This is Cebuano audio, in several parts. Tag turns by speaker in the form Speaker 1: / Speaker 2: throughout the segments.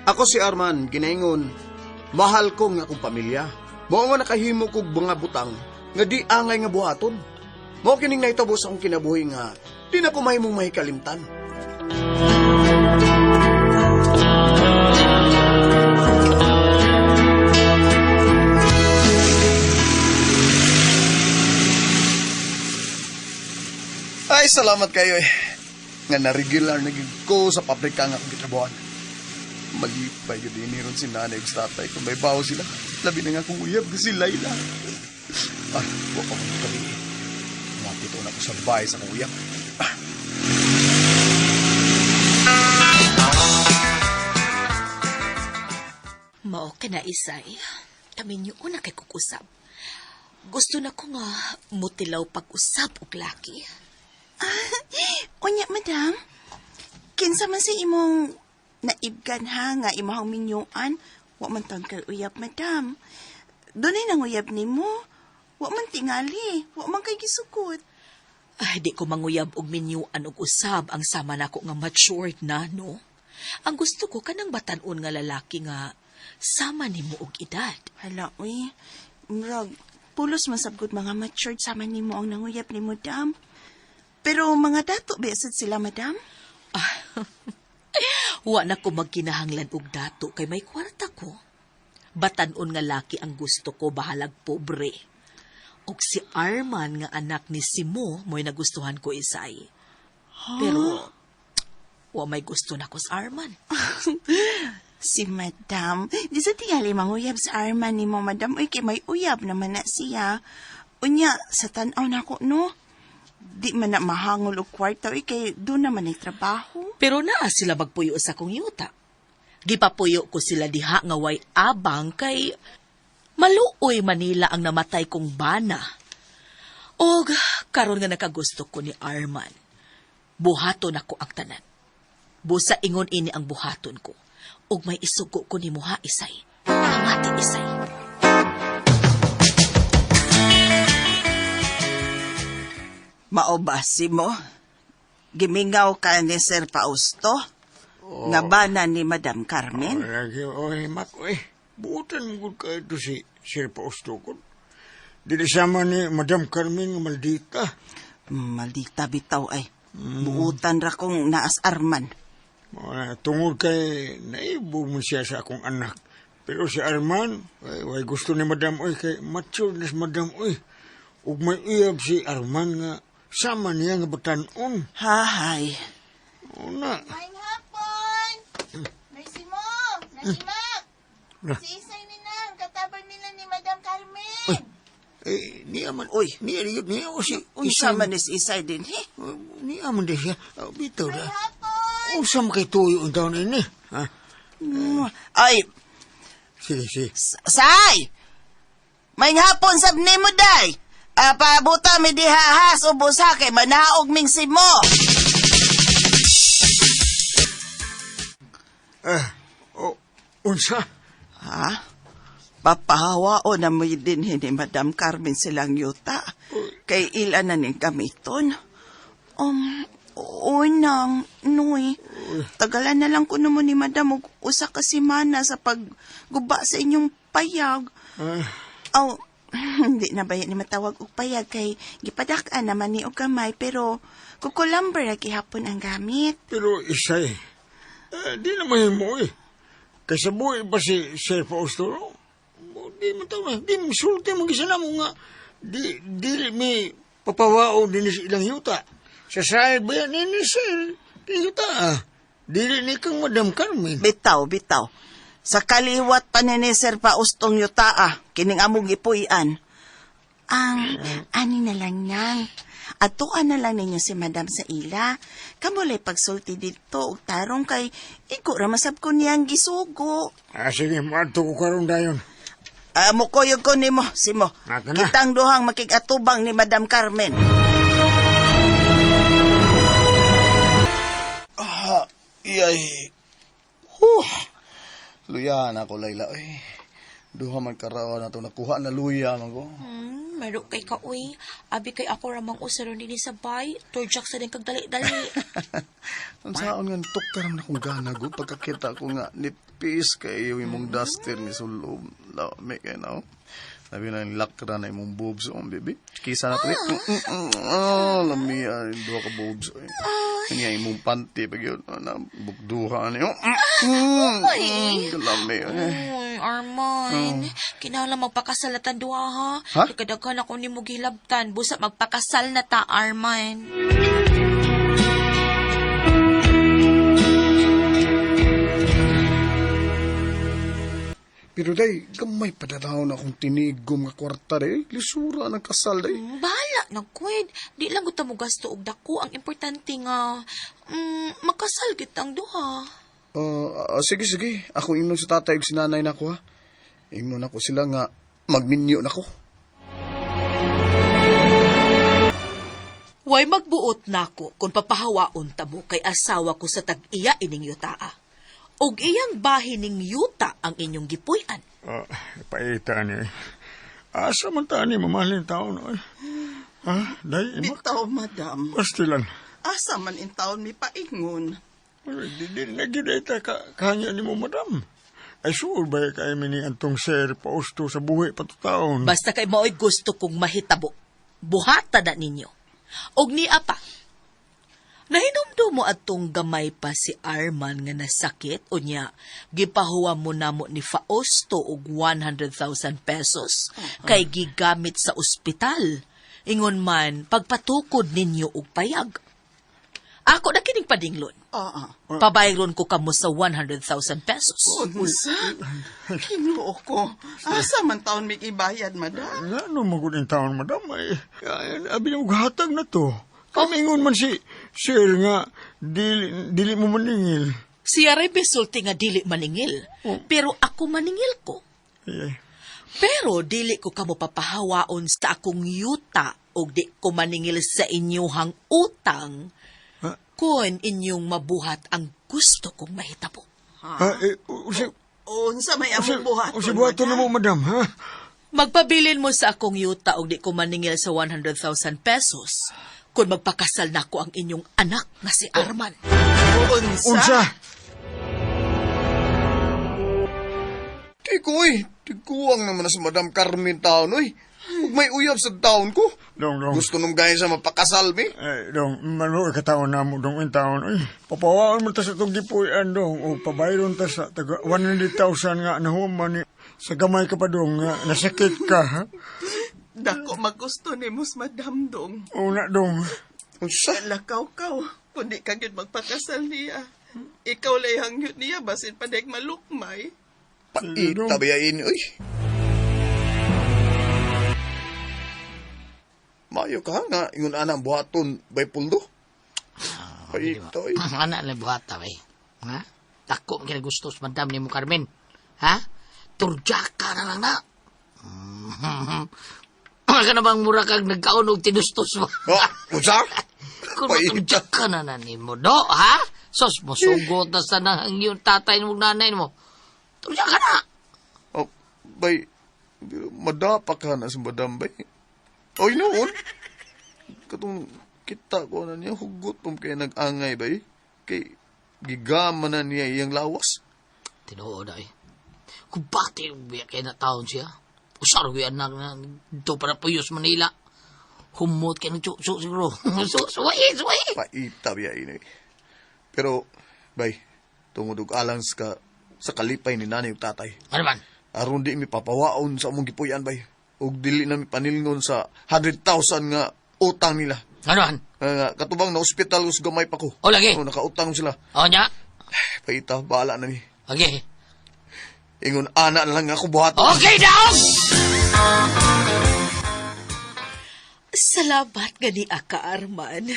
Speaker 1: Ako si Arman, ginaingon, mahal ko nga akong pamilya. Mao nga nakahimo kog mga butang nga di angay nga buhaton. Mao kining nahitabo sa akong kinabuhi nga di na ko mahimong mahikalimtan. Ay, salamat kayo eh. Nga na-regular na gid ko sa pabrika nga akong gitrabuhan. Malipay yun din ron si nanay ug sa tatay kung may bawo sila. Labi na nga kung uyab na si Layla. Ay, wa pa kong gabi. Mapito na ko sa bahay sa akong uyab.
Speaker 2: Mao ka na, Isay. Kami niyo una kay kukusab. Gusto na ko nga mutilaw pag-usab og laki.
Speaker 3: Unya, madam. Kinsa man sa imong naibgan ha nga imong minyuan, wa man taon kay uyab, madam. Dunay nang uyab nimo. Wa man tingali, wa man kay gisukot.
Speaker 2: Ay, di ko manguyab og minyuan og usab ang sama nako nga matured na, no? Ang gusto ko kanang batan-on nga lalaki nga sama nimo og edad.
Speaker 3: Hala, uy. Murag, pulos man sabgod mga matured sama nimo ang nanguyab nimo, madam. Pero mga dato besad sila, madam.
Speaker 2: Wa na ko magkinahanglan og dato kay may kwarta ko. Batan-on nga laki ang gusto ko bahalag pobre. Og si Arman nga anak ni Simo mo'y nagustuhan ko, Isay. Pero wa may gusto na ko sa Arman.
Speaker 3: Si madam, di sa tingali manguyab sa Arman ni mo, madam. Uy, kay may uyab naman na siya. Unya, sa tanaw na ko, no? Di man na mahangol og kwarta, uy, kay doon naman ay trabaho.
Speaker 2: Pero naa sila magpuyo sa akong yuta. Gipapuyo ko sila diha nga way abang kay maluoy Manila ang namatay kong bana. Og karon nga nakagusto ko ni Arman. Buhaton ako ang tanan. Busa ingon ini ang buhaton ko. Og may isugo ko ni muha, Isay. Pamati, Isay.
Speaker 3: Maobasi mo? Gimingaw ka ni Sir Fausto? Nga bana ni Madam Carmen?
Speaker 4: Lagi, oy, mak, oy. Buutan mo gud kayo to si Sir Fausto ko. Dili sama ni Madam Carmen nga maldita.
Speaker 3: Maldita bitaw ay. Buutan ra kong naas Arman.
Speaker 4: Ah, tungod kay naibo mo siya sa akong anak. Pero si Arman, ay, way gusto ni Madam oy kay mature na si Madam oy. Ug may uyab si Arman nga sama niya nga batan-on.
Speaker 3: Hahay.
Speaker 4: Una.
Speaker 3: Maing hapon! Mercy mo! Mercy Mac! Si Isay ni Nang, katabang nila ni Madam Carmen.
Speaker 4: Eh, niya man.
Speaker 3: Uy.
Speaker 4: Niya niya niya o si
Speaker 3: Unsa man ni si Isay din, he?
Speaker 4: Niya man di siya. Ah, bitaw ra.
Speaker 3: Hapon!
Speaker 4: Unsa man kay tuyo ang taon ini? Ha?
Speaker 3: Ay,
Speaker 4: Sige, sige.
Speaker 3: Say! Maing hapon sab nimo day. Ah, pabuta mi diha ha, ubos ha kay manaog ming simo.
Speaker 4: Ah, oh, unsa?
Speaker 3: Ha? Papahawa o na mo din ni Madam Carmen silang yuta. Kay ila na ning gamiton. Unang, Noy, tagalan na lang kuno mo ni Madam og usa ka semana sa pagguba sa inyong payag.
Speaker 4: Ah,
Speaker 3: Aw, hindi na ba yan ni matawag og payag kay gipadak-an naman ni og gamay pero kukulamber ra gihapon ang gamit.
Speaker 4: Pero isay, eh, di na mahimo eh. Kaysa buhay pa si Sir Fausto, no? Di mo tama, di mo sulti mo gisa na mo nga. Di, di mi papawao din sa ilang yuta. Sa sahil ba yan, ni Sir, di yuta ah. Dili ni kang Madam Carmen.
Speaker 3: Bitaw, bitaw. Sa kaliwat pa ni ni Sir Faustong yuta ah, kining among gipuy-an. Ang ani na lang nang. Atuan na lang ninyo si Madam sa ila. Kamulay pagsulti dito og tarong kay igo ra masab ko niyang gisugo.
Speaker 4: Ah, sige, maadto ko karon dayon.
Speaker 3: Ah, mukuyog ko nimo, Simo.
Speaker 4: Naka na.
Speaker 3: Kitang duhang makig-atubang ni Madam Carmen.
Speaker 1: Ah, iyay. Huh. Luya na ako, Layla. Ay. Duha man karawa na to nakuha na luya man ko.
Speaker 5: Maro kay ka, uy. Abi kay ako ramang usaron din sa bay. Turjak sa din kag dali-dali.
Speaker 1: Ang saon nga tukar man akong gana go pagkakita ko nga nipis kay iyo imong duster ni sulob. Lami kay na. Sabi na lakra na imong boobs oh, baby. Kisa na to. Oh, lami ay duha ka boobs. Oy. Kanya imong panty pag yun na bukduha niyo. Lami. Eh.
Speaker 5: Uy, Arman. Kinahanglan magpakasalatan duha, ha?
Speaker 1: Ha?
Speaker 5: Nagkadaghan ako ni mo gilabtan. Busa magpakasal na ta, Arman.
Speaker 1: Pero day, gamay pa na akong tinigom nga kwarta day. Lisura ng kasal day.
Speaker 5: Bahala na, Gwen. Di lang gusto mo gasto og dako. Ang importante nga, makasal kitang duha.
Speaker 1: Sige, sige. Ako ingnon sa tatay ug si nanay nako ha. Ingnon ako sila nga magminyo nako.
Speaker 2: Way magbuot nako kung papahawaon ta mo kay asawa ko sa tag-iya ining yutaa. Og iyang bahin ning yuta ang inyong gipuy-an.
Speaker 4: Ah, paita ni. Asa man ta ni mamahalin taon oy. Ha, day ima.
Speaker 3: Bitaw, madam.
Speaker 4: Pastilan.
Speaker 3: Asa man in taon mi paingon.
Speaker 4: Di di na gyud ay ta ka kanya nimo madam. Ay suod ba kay mi ni antong Sir Fausto sa buhi pa to taon.
Speaker 2: Basta kay mao'y gusto kong mahitabo. Buhata na ninyo. Og niya pa. Nahinumdum mo atong gamay pa si Arman nga nasakit o niya gipahuwa mo namo ni Fausto og 100,000 pesos kay gigamit sa ospital. Ingon man, pagpatukod ninyo og payag. Ako na kining padinglon.
Speaker 3: Oo.
Speaker 2: Pabayron ko kamo sa 100,000 pesos.
Speaker 3: Unsa? Ginoo ko. Asa man taon mi ibayad, madam?
Speaker 4: Ngano mo gud taon madam ay, ay abi mo hatag na to. Kamingon man si Sir nga dili dili mo maningil.
Speaker 2: Siya ray bisulti nga dili maningil. Pero ako maningil ko.
Speaker 4: Ay, ay.
Speaker 2: Pero dili ko kamo papahawaon sa akong yuta og di ko maningil sa inyuhang utang
Speaker 4: Ha?
Speaker 2: kun inyong mabuhat ang gusto kong mahitabo.
Speaker 4: Ha, eh, usi,
Speaker 3: Unsa may
Speaker 4: usi,
Speaker 3: among buhaton,
Speaker 4: usi buhaton na mo, madam, ha?
Speaker 2: Magpabilin mo sa akong yuta og di ko maningil sa 100,000 pesos kun magpakasal nako ang inyong anak nga si Arman.
Speaker 3: Unsa?
Speaker 4: Unsa?
Speaker 1: Di ko eh. Tiguang naman na si Madam Carmen taon oy. Ug may uyab sa taon ko.
Speaker 4: Dong, dong.
Speaker 1: Gusto nung gaya sa mapakasal mi.
Speaker 4: Eh, dong, mano kataon na mo, dong, in taon. Ay, papawaon mo ta sa itong gipuyan, dong. O, pabayron ta sa taga 100,000 nga nahuman ni sa gamay ka pa, dong, nga nasakit ka, ha?
Speaker 3: Dako magusto ni mos madam dong.
Speaker 4: Una, dong.
Speaker 1: Unsa?
Speaker 3: Lakaw kaw, kundi ka gyud magpakasal niya. Ikaw lay hangyot niya basin padek malukmay.
Speaker 1: Paita bayain oy. Mayo ka nga ingon ana ang buhaton bay puldo. Paita oy.
Speaker 6: Anak lang buhata, bay. Ha? Dako man kina gusto sa madam ni mo, Carmen. Ha? Turjaka na lang na. Ka na bang mura kag nagkaon og tinustos mo?
Speaker 1: Oh, unsa?
Speaker 6: Kung
Speaker 1: Paita.
Speaker 6: maturjaka na na ni mo, do, ha? Sos, mosugot na sa nang iyong tatay mo, nanay mo. Turjaka na!
Speaker 1: Oh, bay madapa ka na sa madam bay. Oy noon. Katong kita ko na niya hugot pum kay nag-angay bay. Kay gigama na niya iyang lawas.
Speaker 6: Tinuod ay. Kung bakit biya kay na taon siya? Usar ko yan na dito para puyos Manila. Humot kay ng tsu siguro. Suwaye, suwaye.
Speaker 1: Paita biya ini. Pero bay, tungod og alang sa sa kalipay ni nanay ug tatay.
Speaker 6: Ano man?
Speaker 1: Aron di mi papawaon sa among gipuy-an bay. Ug dili na mi panilngon sa 100,000 nga utang nila.
Speaker 6: Ano man?
Speaker 1: Nga katubang na ospital us gamay pa ko.
Speaker 6: O, lagi.
Speaker 1: O, nakautang sila.
Speaker 6: O niya?
Speaker 1: Paita, bahala na mi.
Speaker 6: Okay.
Speaker 1: Ingon ana na lang ako buhaton.
Speaker 6: Okay, daw!
Speaker 2: Salamat gani ka, Arman.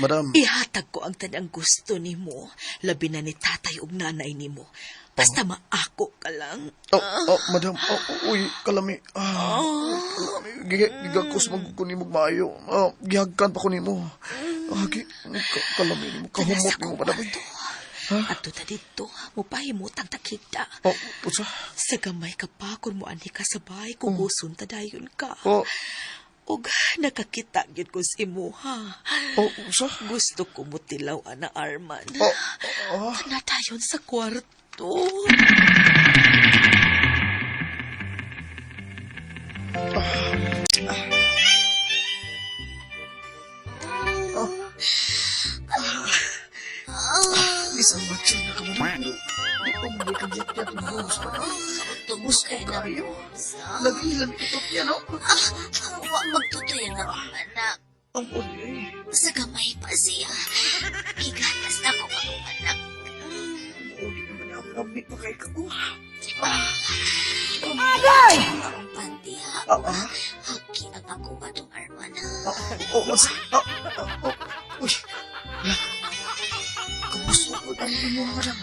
Speaker 1: Madam,
Speaker 2: Ihatag ko ang tanang gusto nimo, labi na ni tatay ug nanay nimo. Basta maako ka lang.
Speaker 1: Oh, oh, madam. Oh, oh, uy, kalami. Ah, kalami. Gigakos mo ko nimo maayo. Ah, gihagkan pa ko nimo. Ah, kalami nimo. Kahumot
Speaker 2: Sa
Speaker 1: nimo,
Speaker 2: akong
Speaker 1: madam.
Speaker 2: kwarto.
Speaker 5: Adto ta didto, mupahimutang ta kita.
Speaker 1: Oh, unsa?
Speaker 5: Sa gamay ka pa kung moanhi ka sa bahay, kuguson ta dayon ka.
Speaker 1: Oh,
Speaker 2: Ug nakakita gyud ko sa imuha.
Speaker 1: oh, unsa?
Speaker 2: Gusto ko mo tilaw ana Arman.
Speaker 1: Oh, oh,
Speaker 2: Tana dayon sa kwarto.
Speaker 1: Isang batyo na ka mo. Di ko magkagiyat-giyat ang buhos pa na.
Speaker 5: Tubos
Speaker 1: Gusto kayo. Lagi-lagi ito niya, no?
Speaker 5: Wa magtutoy ang akong anak.
Speaker 1: Ang uli eh.
Speaker 5: Sa gamay pa siya. Gigatas na ko akong anak.
Speaker 1: Uli naman ang lamig pa kay ka.
Speaker 5: Agay! Ang pantiha.
Speaker 1: Ah, ah.
Speaker 5: Haki ang ako atong Arman.
Speaker 1: Oh, oh, oh, oh, oh, uy. Kamusta ang imo, madam?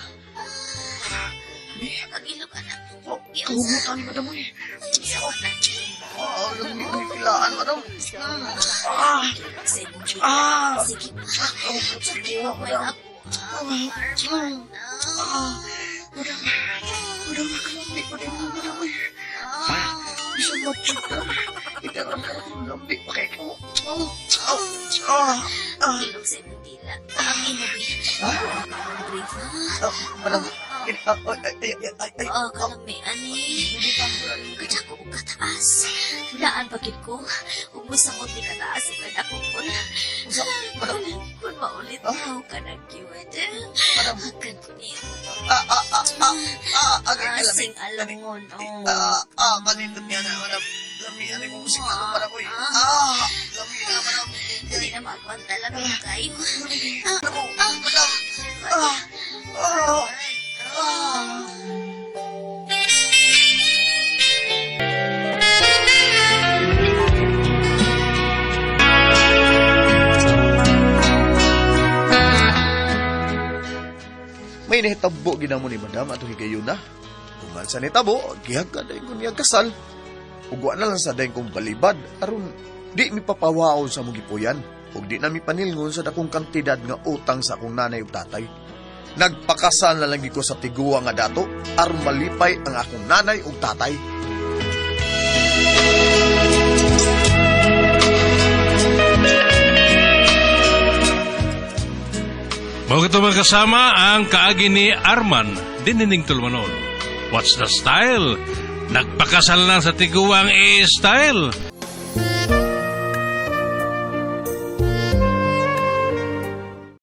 Speaker 5: Kagilo ka na.
Speaker 1: Oh, kahumutan ni madam, eh.
Speaker 5: Sa na.
Speaker 1: Ah, lami ni kilaan, madam. Ah,
Speaker 5: Sa imong
Speaker 1: Ah.
Speaker 5: Sige pa.
Speaker 1: oh, sige,
Speaker 5: May
Speaker 1: madam.
Speaker 5: ako. Arman.
Speaker 1: Ah, madam, madam, kalami pa rin mo, madam, eh. Isang matchik ka. Itaram ka lamig pa kay ko. Oh, oh, ah, ah,
Speaker 5: Ilog sa imong dila. Ang imo
Speaker 1: Ah?
Speaker 5: Brief ha.
Speaker 1: ah, madam. Ah, ay, ay, ay, ay, ay.
Speaker 5: Oh, kalami ani. Kadako og kataas. Daan pagid ko. Umusamot ni kataas ug kadako ko.
Speaker 1: Usa, madam.
Speaker 5: Kun maulit
Speaker 1: Ah?
Speaker 5: na ka nagkiwet.
Speaker 1: Madam.
Speaker 5: Hakan ko niyo.
Speaker 1: Ah, ah, ah, ah, ah, agay, kalami.
Speaker 5: Asing alongon. Oh.
Speaker 1: Ah, ah, kanindot niya na, madam. Lami, ano yung musik na madam, uy. Ah, lami na, madam.
Speaker 5: Hindi na magkwanta lang kayo.
Speaker 1: Ako, madam. Ah, ah, ah. May nahitabo ginamo ni madam atong higayuna. Kung man sa nitabo, gihagka dayon ko niya kasal. Ug wa na lang sa dayon kong balibad aron di mi papawaon sa mong gipuyan ug di na mi panilngon sa dakong kantidad nga utang sa akong nanay ug tatay. Nagpakasal na lang gid ko sa tiguwa nga dato aron malipay ang akong nanay ug tatay.
Speaker 7: Mao kito mga kasama ang kaagi ni Arman dinining Tulmanon. What's the style? Nagpakasal lang sa tiguang style.